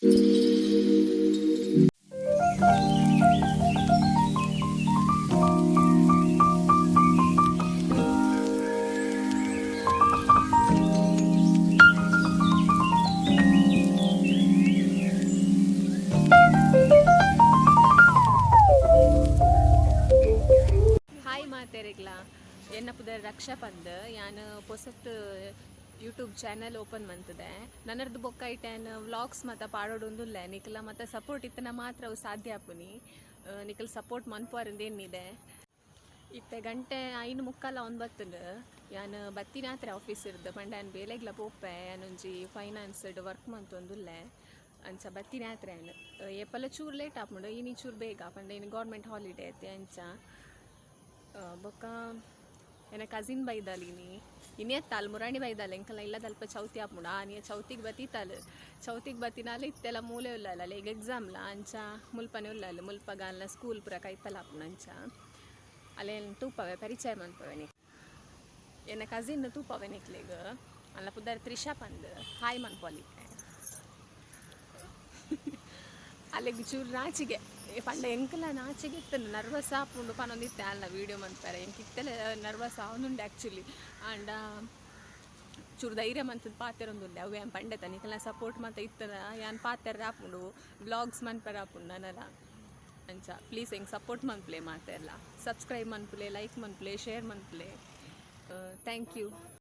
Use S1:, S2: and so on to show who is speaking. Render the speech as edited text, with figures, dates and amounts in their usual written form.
S1: Hi ಮಾತೆರೆಗ್ಲ. ಎನ್ನ ಪುದರ್ ರಕ್ಷಾ ಪಂದ್. ಯಾನ್ ಪೊಸತ್ ಯೂಟ್ಯೂಬ್ ಚಾನೆಲ್ ಓಪನ್ ಮಂತದೆ. ನನರ್ದು ಬೊಕ್ಕ ಐಟನ್ ವ್ಲಾಗ್ಸ್ ಮಾತ ಪಾಡೋಡೊಂದುಲ್ಲೆ. ನಿಕಲ ಮಾತ ಸಪೋರ್ಟ್ ಇತ್ತನ ಮಾತ್ರ ಅವು ಸಾಧ್ಯ ಆಪುನಿ. ನಿಕಲ್ ಸಪೋರ್ಟ್ ಮನ್ಪುವರಿಂದ ಎನ್ನಿದೆ. ಇತ್ತೆ ಗಂಟೆ 5:45 ಒಂಬತ್ತುಂಡು. ಯಾನ್ ಬತ್ತಿನಾತ್ರೆ ಆಫೀಸ್ ಇರ್ದು. ಪಂಡ ಯಾನ್ ಬೇಲೆಗ್ಲ ಪೋಪೆ. ಯಾನೊಂಜಿ ಫೈನಾನ್ಸ್ ವರ್ಕ್ ಮಂತೊಂದುಲ್ಲೆ. ಅಂಚ ಬತ್ತಿನಾತ್ರೆ ಯಾನ್. ಏಪಲ ಚೂರು ಲೇಟ್ ಆಪುಂಡು, ಇನಿ ಚೂರು ಬೇಗ. ಪಂಡ ಇನಿ ಗೌರ್ಮೆಂಟ್ ಹಾಲಿಡೇ ಐತೆ ಅಂಚ. ಬೊಕ್ಕ ಎನ್ನ ಕಸಿನ್ ಬೈದಾಲ್ ಇನಿ. ಇನಿ ಅತ್ತಾಲ್, ಮುರಾಣಿ ಬೈದಾಲ್. ಎಂಕಲ್ನ ಇಲ್ಲದಲ್ಪ ಚೌತಿ ಆಪುಂಡು. ಆನಿಯ ಚೌತಿಗೆ ಬತ್ತಿತ್ತಾಲ್. ಚೌತಿಗೆ ಬತ್ತಿನಾಲ್ ಇತ್ತೆಲ್ಲ ಮೂಲೆ ಉಲ್ಲಲ್ಲ. ಈಗ ಎಕ್ಸಾಮ್ಲ, ಅಂಚ ಮುಲ್ಪನೆ ಉಲ್ಲಲ್. ಮುಲ್ಪ ಗಾಲ್ನ ಸ್ಕೂಲ್ ಪೂರ ಕೈತಲ್ ಆಪುಂಡು ಅಂಚ. ಅಲ್ಲೇನು ತೂಪವೆ, ಪರಿಚಯ ಮನ್ಪವೆ. ಎನ್ನ ಕಸಿನ್ ತೂಪವೆ ನಿಕ್ಲೆಗ್. ಅಲ್ಲ ಪುದರ್ ತ್ರಿಷಾ ಪಂದ್. ಹಾಯ್ ಮನ್ಪೊಲಿಕ್ಕೆ. ಅಲ್ಲೆಗ್ ಚೂರು ನಾಚಿಗೆ. ಪಂಡ ಎಂಕಲ ನಾಚಿಗೆ ಇತ್ತು, ನರ್ವಸ್ ಆಪುಂಡು ಪನೊಂದಿತ್ತೆ ಅಲ್ಲ ವೀಡಿಯೋ ಮನ್ಪರೆ. ಎಂಕ್ ಇತ್ತೆಲ ನರ್ವಸ್ ಆವೊಂದುಂಡು ಆ್ಯಕ್ಚುಲಿ. ಆಂಡ ಚೂರು ಧೈರ್ಯ ಮಂತದ್ ಪಾತೆರೊಂದುಲ್ಲೆ. ಅವು ಯಾನ್ ಪಂಡೆತ, ನಿಕಲ್ನ ಸಪೋರ್ಟ್ ಮಾತ ಇತ್ತದ ಯಾನ್ ಪಾತೆರ ಆಪುಂಡು, ವ್ಲಾಗ್ಸ್ ಮನ್ಪರೆ ಆಪುಂಡು ನನಲ ಅಂಚ. ಪ್ಲೀಸ್ ಎಂಕ್ ಸಪೋರ್ಟ್ ಮನ್ಪುಲೆ ಮಾತೆರ್ಲ. ಸಬ್ಸ್ಕ್ರೈಬ್ ಮನ್ಪುಲೆ, ಲೈಕ್ ಮನ್ಪುಲೆ, ಶೇರ್ ಮನ್ಪುಲೆ. Thank you.